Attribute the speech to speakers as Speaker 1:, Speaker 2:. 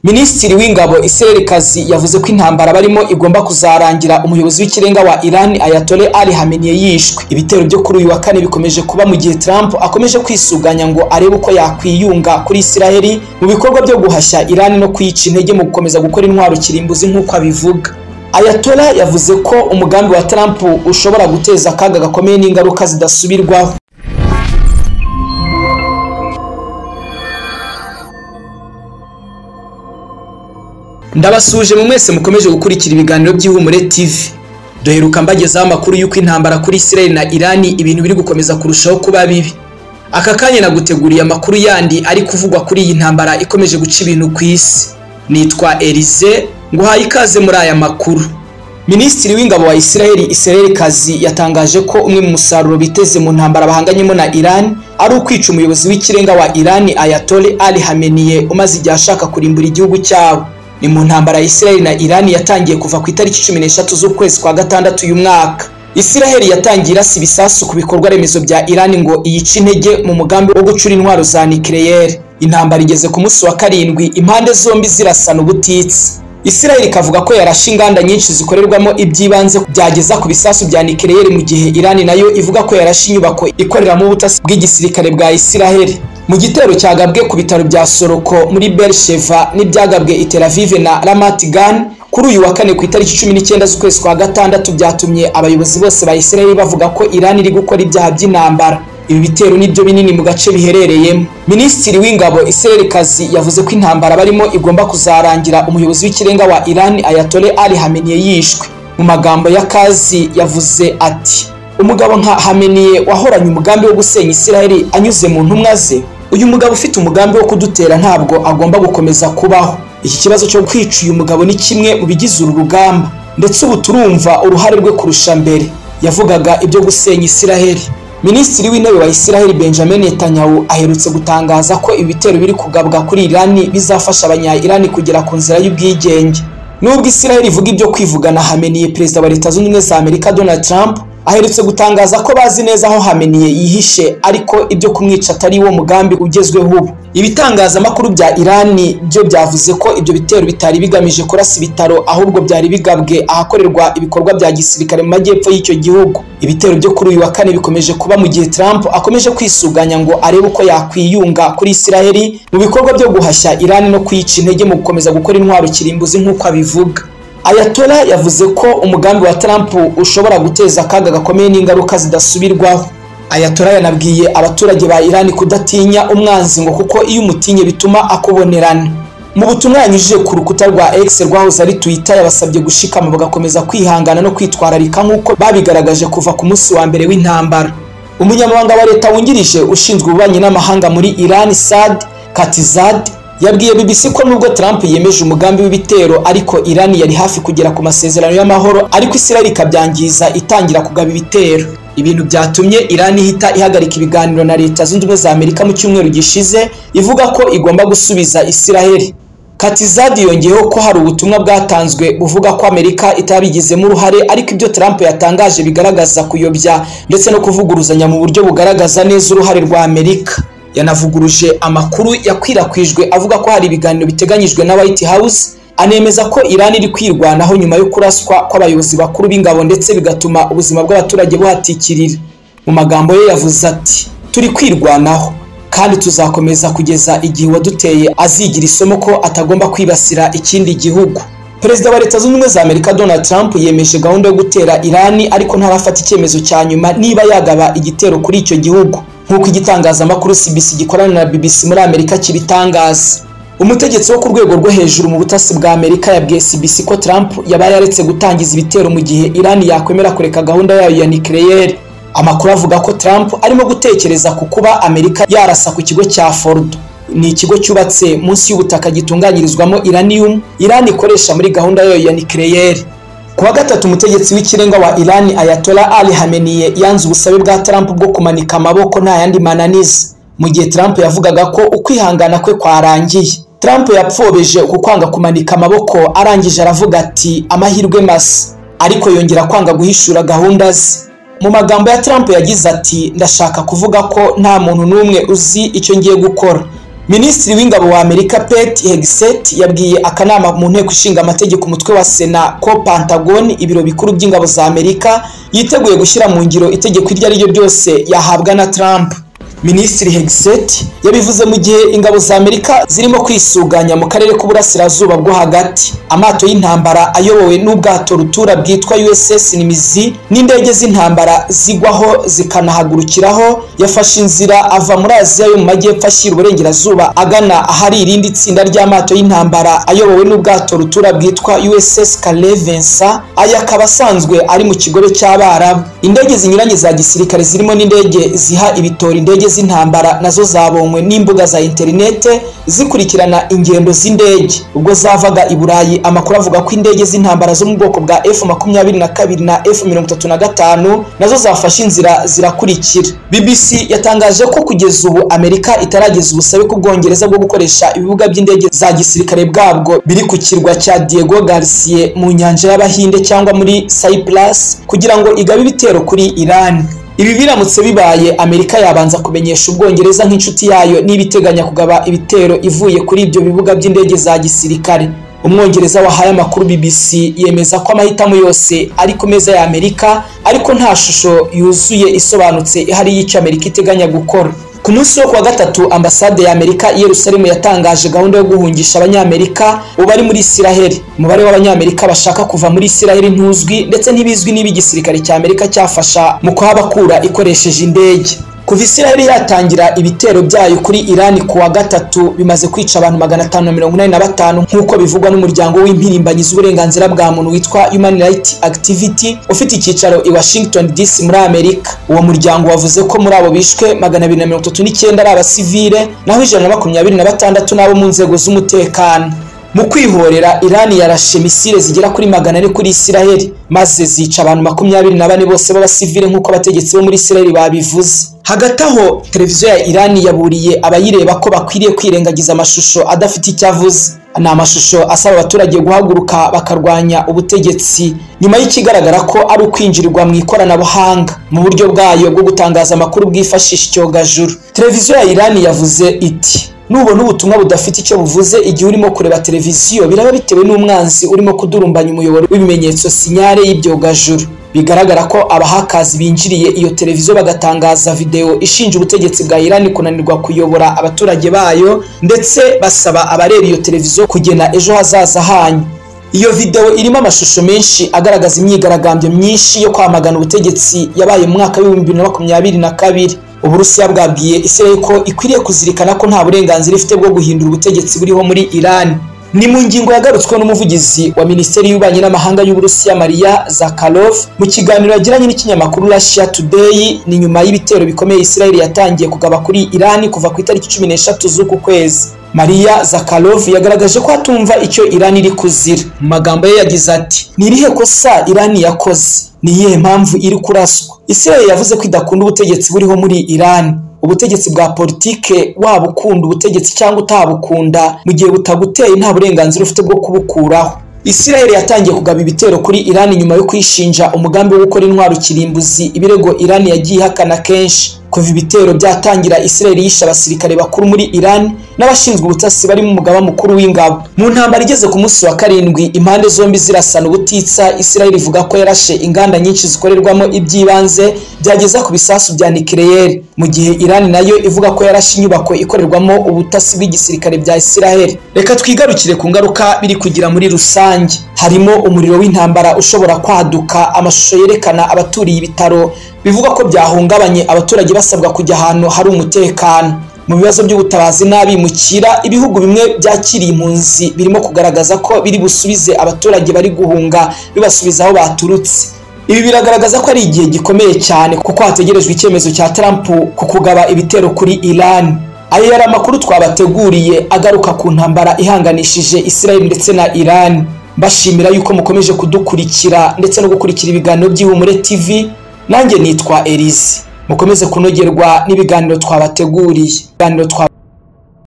Speaker 1: Minisitiri w'ingabo Israel Katz yavuze ko intambara barimo igomba kuzarangira umuyobozi w'ikirenga wa Iran Ayatollah Ali Khamenei yishwe. Ibitero byo kuri uyu wa kane bikomeje kuba mu gihe Trump akomeje kwisuganya ngo arebe uko yakwiyunga kuri Israel mu bikorwa byo guhashya Iran no kuyica intege mu gukomeza gukora intwaro kirimbuzi nk'uko abivuga. Ayatollah yavuze ko umugambi wa Trump ushobora guteza akaga gakomeye n'ingaruka zidasubirwaho. Ndabasuje mu mwese mukomeje gukurikira ibiganiro by'Ihumure TV. Duheruka mbagezaho amakuru y'uko intambara kuri Israel na Iran ibintu biri gukomeza kurushaho kuba bibi. Aka kanya naguteguriye amakuru yandi ari kuvugwa kuri iyi ntambara ikomeje guca ibintu ku isi. Nitwa Elize, nguhaye ikaze muri aya makuru. Minisitiri w'ingabo wa Israel Israel Katz yatangaje ko umwe mu musaruro biteze mu ntambara bahanganyemo na Iran ari ukwica umuyobozi w'ikirenga wa Iran Ayatollah Ali Khamenei umaze igihe ashaka kurimbura igihugu cyabo. Ni mu ntambara ya Israel na Iran yatangiye kuva ku itariki 13 z'ukwezi kwa gatandatu uyu mwaka. Israel yatangiye irasa ibisasu ku bikorwa remezo bya Iran ngo iyice intege mu mugambi wo gucura intwaro za nucléaire. Intambara igeze ku munsi wa karindwi, impande zombi zirasana ubutitsa. Israel ikavuga ko yarashe inganda nyinshi zikorerwamo iby'ibanze byageza ku bisasu bya nucléaire, mu gihe Iran nayo ivuga ko yarashe inyubako ikoreramo ubutasi bw'igisirikare bwa Israel. Mu gitero cyagabwe ku bitaro bya Soroko muri Beersheva n'ibyagabwe i Tel Aviv na Ramat Gan kuri uyu wa kane ku itariki 19 z'ukwezi kwa gatandatu byatumye abayobozi bose ba Israel bavuga ko Iran iri gukora ibyaha by'intambara. Ibi bitero nibyo binini mu gace biherereyemo. Minisitiri w'ingabo Israel Katz yavuze ko intambara barimo igomba kuzarangira umuyobozi w'ikirenga wa Iran Ayatollah Ali Khamenei yishwe. Mu magambo ya Katz yavuze ati: "Umugabo nka Khamenei wahoranye umugambi wo gusenya Israel anyuze mu ntumwa ze, uyu mugabo ufite umugambi wo kudutera ntabwo agomba gukomeza kubaho. Iki kibazo cyo kwica uyu mugabo ni kimwe mu bigize uru rugamba, ndetse ubu turumva uruhare rwe kurusha mbere." Yavugaga ibyo gusenya Israel. Minisitiri w'intebe wa Israel Benjamin Netanyahu aherutse gutangaza ko ibitero biri kugabwa kuri Iran bizafasha abanya-Iran kugera ku nzira y'ubwigenge. Nubwo Israel ivuga ibyo kwivugana Khamenei, perezida wa Leta Zunze Ubumwe za Amerika Donald Trump aherutse gutangaza ko bazi neza aho Khamenei yihishe, ariko ibyo kumwica atari wo mugambi ugezweho ubu. Ibitangazamakuru bya Iran byo byavuze ko ibyo bitero bitari bigamije kurasa ibitaro, ahubwo byari bigabwe ahakorerwa ibikorwa bya gisirikare mu majyepfo y'icyo gihugu. Ibitero byo kuri uyu wa kane bikomeje kuba mu gihe Trump akomeje kwisuganya ngo arebe uko yakwiyunga kuri Israel mu bikorwa byo guhashya Iran no kuyica intege mu gukomeza gukora intwaro kirimbuzi nk'uko abivuga. Ayatollah yavuze ko umugambi wa Trump ushobora guteza akaga gakomeye n'ingaruka zidasubirwaho. Ayatollah yanabwiye abaturage ba Iran kudatinya umwanzi ngo kuko iyo umutinye bituma akubonerana. Mu butumwa yanyujije ku rukuta rwa X rwahoze ari Twitter, yabasabye gushikama bagakomeza kwihangana no kwitwararika nk'uko babigaragaje kuva ku munsi wa mbere w'intambara. Umunyamabanga wa leta wungirije ushinzwe ububanyi n'amahanga muri Iran Saad Khatibzadeh yabwiye BBC ko nubwo Trump yemeje umugambi w'ibitero, ariko Iran yari hafi kugera ku masezerano y'amahoro, ariko Israel ikabyangiza itangira kugaba ibitero. Ibintu byatumye Iran ihita ihagarika ibiganiro na Leta Zunze Ubumwe za Amerika mu cyumweru gishize, ivuga ko igomba gusubiza Israel. Khatibzadeh yongeyeho ko hari ubutumwa bwatanzwe buvuga ko Amerika itabigizemo uruhare, ariko ibyo Trump yatangaje bigaragaza kuyobya ndetse no kuvuguruzanya mu buryo bugaragaza neza uruhare rwa Amerika. Yanavuguruje amakuru yakwirakwijwe avuga ko hari ibiganiro biteganyijwe na White House, anemeza ko Iran iri kwirwanaho nyuma yo kuraswa kw'abayobozi bakuru b'ingabo ndetse bigatuma ubuzima bw'abaturage buhatikirira. Mu magambo ye yavuze ati: "Turi kwirwanaho kandi tuzakomeza kugeza igihe uwaduteye azigira isomo ko atagomba kwibasira ikindi gihugu." Perezida wa Leta Zunze Ubumwe za Amerika Donald Trump yemeje gahunda yo gutera Iran, ariko ntarafata icyemezo cya nyuma niba yagaba igitero kuri icyo gihugu, nk'uko igitangazamakuru CBS gikorana na BBC muri Amerika kibitangaza. Umutegetsi wo ku rwego rwo hejuru mu butasi bwa Amerika yabwiye CBS ko Trump yaba yaretse gutangiza ibitero mu gihe Iran yakwemera kureka gahunda yayo ya nucléaire. Amakuru avuga ko Trump arimo gutekereza ku kuba Amerika yarasa ku kigo cya Fordo. Ni ikigo cyubatse munsi y'ubutaka gitunganyirizwamo uranium Iran ikoresha muri gahunda yayo ya nucléaire. Kuwa gatatu, umutegetsi w'ikirenga wa Iran Ayatollah Ali Khamenei yanze ubusabe bwa Trump bwo kumanika amaboko nta yandi mananiza, mu gihe Trump yavugaga ko ukwihangana kwe kwarangiye. Trump yapfobeje uku kwanga kumanika amaboko, arangije aravuga ati amahirwe masa, ariko yongera kwanga guhishura gahunda ze. Mu magambo ya Trump yagize ati: "Ndashaka kuvuga ko nta muntu n'umwe uzi icyo ngiye gukora. Minisitiri w'ingabo wa Amerika Pete Hegseth yabwiye akanama mu nteko ishinga amategeko umutwe wa Sena ko Pentagon, ibiro bikuru by'ingabo za Amerika, yiteguye gushyira mu ngiro itegeko iryo ari ryo ryose yahabwa na Trump. Minisitiri Hegseth yabivuze mu gihe ingabo za Amerika zirimo kwisuganya mu karere k'uburasirazuba bwo hagati. Amato y'intambara ayobowe n'ubwato rutura bwitwa USS Nimitz n'indege z'intambara zigwaho zikanahagurukiraho yafashe inzira ava muri Aziya yo mu majyepfo ashyira uburengerazuba agana ahari irindi tsinda ry'amato y'intambara ayobowe n'ubwato rutura bwitwa USS Carl Vinson, aya akaba asanzwe ari mu kigobe cy'Abarabu. Indege zinyuranye za gisirikare zirimo n'indege ziha ibitora indege z'intambara nazo zabonywe n'imbuga za interinete zikurikirana ingendo z'indege ubwo zavaga i Burayi. Amakuru avuga ko indege z'intambara zo mu bwoko bwa F-22 na F-35 nazo zafashe inzira zirakurikira. BBC yatangaje ko kugeza ubu Amerika itarageza ubusabe ku Bwongereza bwo gukoresha ibibuga by'indege za gisirikare bwabwo biri ku kirwa cya Diego Garcia mu nyanja y'Abahinde cyangwa muri Cyprus kugira ngo igabe ibitero kuri Iran. Ibi biramutse bibaye, Amerika yabanza kumenyesha Ubwongereza nk'inshuti yayo niba iteganya kugaba ibitero ivuye kuri ibyo bibuga by'indege za gisirikare. Umwongereza wahaye amakuru BBC yemeza ko amahitamo yose ari ku meza ya Amerika, ariko nta shusho yuzuye isobanutse ihari y'icyo Amerika iteganya gukora. Ku munsi wo kuwa gatatu, ambasade ya Amerika i Yerusalemu yatangaje gahunda yo guhungisha Abanyamerika ubu bari muri Isiraheli. Umubare w'Abanyamerika bashaka kuva muri Isiraheli ntuzwi, ndetse ntibizwi niba igisirikare cya Amerika cyafasha mu kuhabakura ikoresheje indege. Kuva Isiraheli yatangira ibitero byayo kuri Iran ku wa gatatu, bimaze kwica abantu 585 nk'uko bivugwa n'umuryango w'impirimbanyi z'uburenganzira bwa muntu witwa Human Rights Activity ufite icyicaro i Washington DC muri Amerika. Uwo muryango wavuze ko muri abo bishwe 239 ari abasivile, naho 126 n'abo mu nzego z'umutekano. Mu kwihorera, Iran yarashe misile zigera kuri 400 kuri Isiraheli, maze zica abantu 24 bose b'abasivile nk'uko abategetsi bo muri Isiraheli babivuze. Hagati aho, televiziyo ya Iran yaburiye abayireba ko bakwiriye kwirengagiza amashusho adafite icyo avuze. Ni amashusho asaba abaturage guhaguruka bakarwanya ubutegetsi nyuma y'ikigaragara ko ari ukwinjirirwa mu ikoranabuhanga mu buryo bwayo bwo gutangaza amakuru bwifashisha icyogajuru. Televiziyo ya Iran yavuze iti: "Nubona ubutumwa budafite icyo buvuze igihe urimo kureba televiziyo, biraba bitewe n'umwanzi urimo kudurumbanya umuyoboro w'ibimenyetso sinyare y'ibyogajuru." Bigaragara ko abahakazi binjiriye iyo televiziyo bagatangaza video ishinja ubutegetsi bwa Iran kunanirwa kuyobora abaturage bayo, ndetse basaba abareba iyo televiziyo kugena ejo hazaza hanyu. Iyo video irimo amashusho menshi agaragaza imyigaragambyo myinshi yo kwamagana ubutegetsi yabaye mu mwaka w'ibihumbi 2022. Uburusiya bwabwiye Israel ko ikwiriye kuzirikana ko nta burenganzira ifite bwo guhindura ubutegetsi buriho muri Iran. Ni mu ngingo yagarutsweho n'umuvugizi wa Minisiteri y'Ububanyi n'Amahanga y'Uburusiya Maria Zakharov mu kiganiro yagiranye n'ikinyamakuru Russia Today. Ni nyuma y'ibitero bikomeye Israel yatangiye kugaba kuri Iran kuva ku itariki 13 z'uku kwezi. Maria Zakharov yagaragaje ko atumva icyo Iran iri kuzira. Mu magambo ye yagize ati: "Ni irihe kosa Iran yakoze? Ni iyihe mpamvu iri kuraswa?" Israel yavuze ko idakunda ubutegetsi buriho muri Iran. Ubutegetsi bwa politike, waba ukunda ubutegetsi cyangwa utabukunda, mu gihe butaguteye nta burenganzira ufite bwo kubukuraho. Israel yatangiye kugaba ibitero kuri Iran nyuma yo kwishinja umugambi wo gukora intwaro kirimbuzi, ibirego Iran yagiye ihakana kenshi. Kuva ibitero byatangira, Israel yishe abasirikare bakuru muri Iran n'abashinzwe ubutasi barimo umugaba mukuru w'ingabo. Mu ntambara igeze ku munsi wa 7, impande zombi zirasana ubutitsa. Israel ivuga ko yarashe inganda nyinshi zikorerwamo iby'ibanze byageza ku bisasu bya nucleaire, mu gihe Iran nayo ivuga ko yarashe inyubako ikorerwamo ubutasi bw'igisirikare bya Israel. Reka twigarukire ku ngaruka biri kugira muri rusange. Harimo umuriro w'intambara ushobora kwaduka, amashusho yerekana abaturiye ibitaro bivuga ko byahungabanye, abaturage basabwa kujya ahantu hari umutekano. Mu bibazo by'ubutabazi n'abimukira, ibihugu bimwe byakiriye impunzi birimo kugaragaza ko biri busubize abaturage bari guhunga bibasubiza aho baturutse. Ibi biragaragaza ko ari igihe gikomeye cyane, kuko hategerejwe icyemezo cya Trump ku kugaba ibitero kuri Iran. Ayo yari amakuru twabateguriye agaruka ku ntambara ihanganishije Israel ndetse na Iran. Mbashimira yuko mukomeje kudukurikira ndetse no gukurikira ibiganiro by'Ihumure TV. Nanjye nitwa Elise. Mukomeze kunogerwa n'ibiganiro twabateguriye.